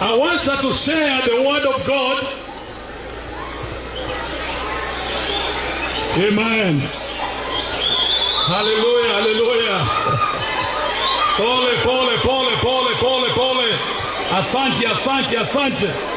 I want her to share the word of God. Amen. Hallelujah, hallelujah. Pole, pole, pole, pole, pole, pole. Asante, asante, asante.